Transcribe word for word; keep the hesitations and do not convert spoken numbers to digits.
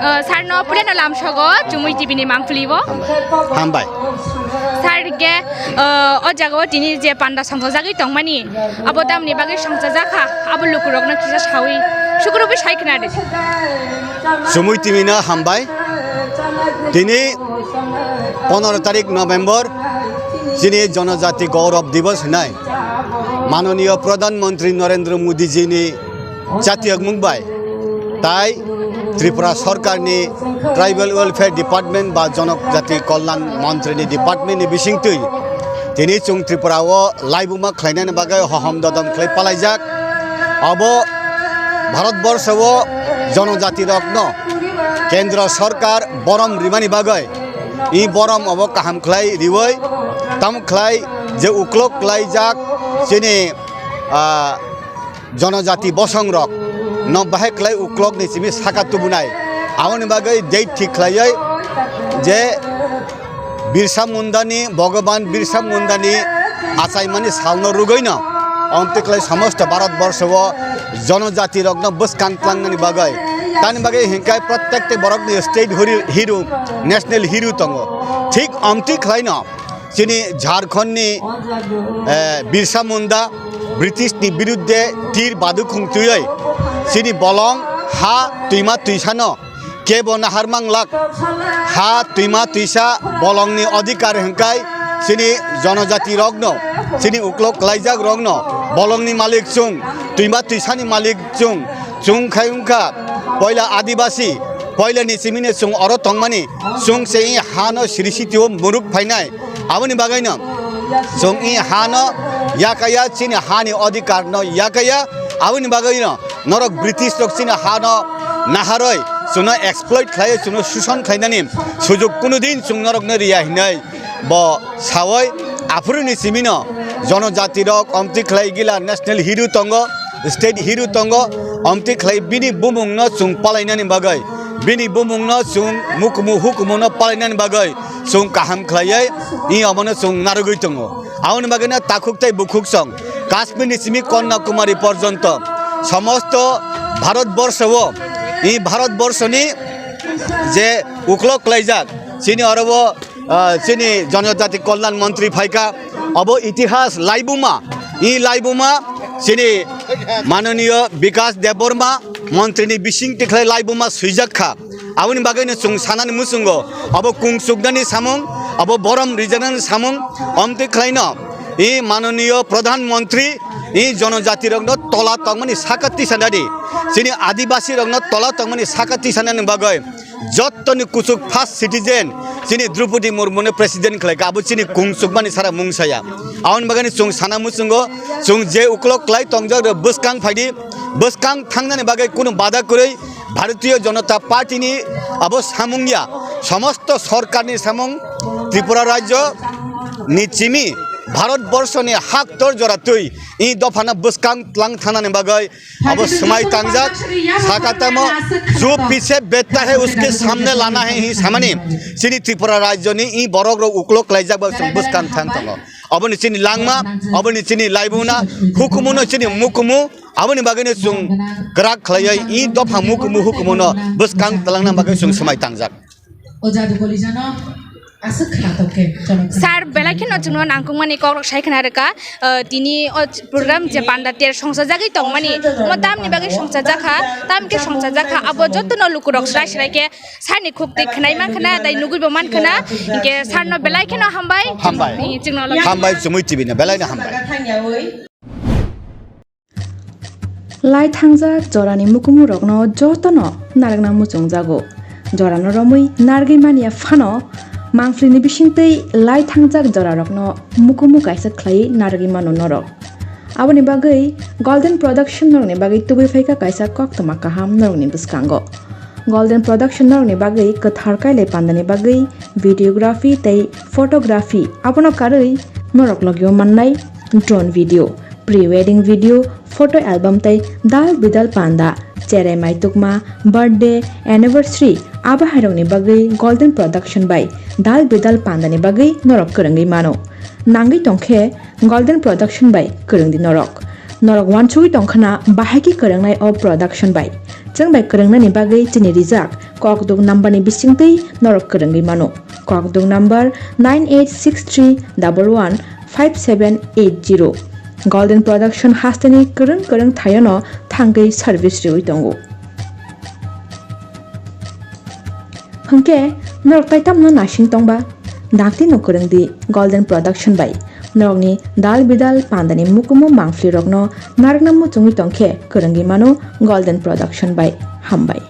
Uh, sir no pureno lamsogo Chumui T V ni mangpili o. Hambai. Sir ke, uh, o jaga o tini je panda songchajagwi tongmani, abo tamni bagwi songchajakha, abo lukurokno kisa sawi, sukuru bai sai khna di. Chumui T V no hambai. Tini pondro tarik November, chini Jonojati Gaurav Divas hinai. Manoniyo Pradhan Mantri Narendra Modi ji ni chatiyokmung bai tai Tripura Sarkar ni Tribal Welfare Department ba Jonojati Kalyan Mantri ni Department ni bisingtwi tini chwng Tripura o laibuma khlainani bagwi hohom dodom khlai palaijak. Abo Bharat Borsho o Jonojati rokno Kendra Sarkar borom rimani bagwi i borom obo kaham khlai riwi, tamo khlai je uklok klaijak chini, ah, Jonojati bosong rok no bahai khlai uklok ni simi saka tubunai. Aboni bagwi date thik khlaiwi je Birsa Munda ni, Bhagwan Birsa Munda ni achaimani salno rwgwino omtwi khlai somosto Bharat Borsho o Jonojati rokno bwskang tlangnani bagwi. Tani bagwi hinkai prottekti borokni state hori-, hero, national hero tongo. Thik omtwi khlaino chini Jharkhand ni, eh, Birsa Munda British ni birudde tir badukhung twiwi chini bolong ha twima twisano kebo nahar manglak. Ha twima twisa bolongni odhikar hwnkhe chini Jonojati rokno, chini uklok klaijak rokno bolongni malik chwng, twima twisani malik chwng, chwng khai wngkha poila Adibasi, poila ni simine chwng oro tongmani, chwng se i hano siri sitio muruk phainai. Aboni bagwino chwng i hano yakaya, chini hani odhikar no yakaya. Aboni bagwino norok British rok chini hano naharoi chwngno exploit khlai, chwngno suson khlainani sujug kunu din chwng norokno riya hinwi bo sawi, aphuru ni simino Jonojati rok omtwi khlai gila national hero tongo, state hero tongo, omtwi khlai bini bumungno chwng palainani bagwi, bini bumungno chwng mukumu hukumuno palainani bagwi chwng kaham khlaiwi i omono chwng narwgwi tongo. Aboni bagwino takhuk tei bukhuk song Kashmir ni simi Kanyakumari porjonto somosto Bharat Borsho o, i Bharat Borsho ni je uklok klaijak chini oro o, ah, chini Jonojati Kalyan Mantri phaikha, obo itihas laibuma, i laibuma chini Manoniyo Bikas Debbarma Mantri ni bising tikhlai laibuma swijak kha. Aboni bagwino chwng sanani muchungo, abo kung chuknani samung, abo borom rijaknani samung, omtwi khlaino i Manoniyo Pradhan Mantri i Jonojati rokno tola tongmani saka tisanani, chini Adibasi rokno tola tongmani saka tisanani bagwi jottoni kuchuk first citizen chini Droupadi Murmuno president khlaikha, abo chini kung chukmani sara mung saya. Aboni bagwino chwng sana muchungo, chwng je uklok klai tongjak rok bwskang phaidi, bwskang thangnani bagwi kunu bada kwrwi, Bharatiya Janata Party ni abo samung ya, somosto sorkar ni samung, Tripura rajyo ni chimi Bharat Borsho ni hak tor jora twi i dopha no bwskang tlang thanani bagwi abo swmai tangjak. Sakatamo, "Jo piche beta hai uske samne lana hai," hi samani chini Tripura rajyo ni i borok rok uklok klaijak ba chwng bwskang thang tongo. Aboni chini langma, aboni chini laibuna, hukumuno chini mukumu, aboni bagwino chwng kwrak khlaiwi i dopha mukumu hukumuno bwskang twlangna bagwi chwng swmai tangjak. O jadu golijano aswk khna tongkhe, chwng khna. Sir, belai kheno chwngno nangkukmani kokrok sai khna rwkha, ah, tini o program je panda ter songchajagwi tongmani, omo tamni bagwi songchajakha, tamkhe songchajakha, abo jotono lukurok srai srai khe sani khuk twi khwnai man khna, tei nugwi bo man khna, hinkhe sir no belai kheno hambai. Hambai. Ni chwngno hambai, Chumui T V no belai no hambai. Lai thangjak jorani mukumu rokno jotono narwkna muchungjago. Jorano romwi narwgwi manya phano mangphlini bisingtwi lai thangjak jorarokno mukumu kaisa khlaiwi narwgwi mano norok. Aboni bagwi Golden Production norokni bagwi tubui phaikha kaisa koktwma kaham norokni bwskango. Golden Production norokni bagwi kwthar kailai pandani bagwi videography tei photography abono karwi norok logio mannai drone video, pre-wedding video, photo album tei dal bidal panda, cherai maitukma, birthday, anniversary, abo hairokni bagwi Golden Production bai dal bidal pandani bagwi norok kwrwngwi mano. Nangwi tongkhe Golden Production bai kwrwngdi norok. Norok wansugwi tongkhana bahai khe kwrwngnai o production bai. Chwng bai kwrwngnani bagwi chini rijak kokduk number ni bisingtwi norok kwrwngwi mano. Kokduk number nine eight six three double one five seven eight zero. Golden Production hasteni kwrwng kwrwng thayono thangwi service riwi tongo. Hwnkhe norok taitamno nasing tongba? Dakti no kwrwng di Golden Production bai. Norokni dal bidal pandani mukumu mangphlirokno narwkna muchungwi tongkhe kwrwngwi mano Golden Production bai. Hambai.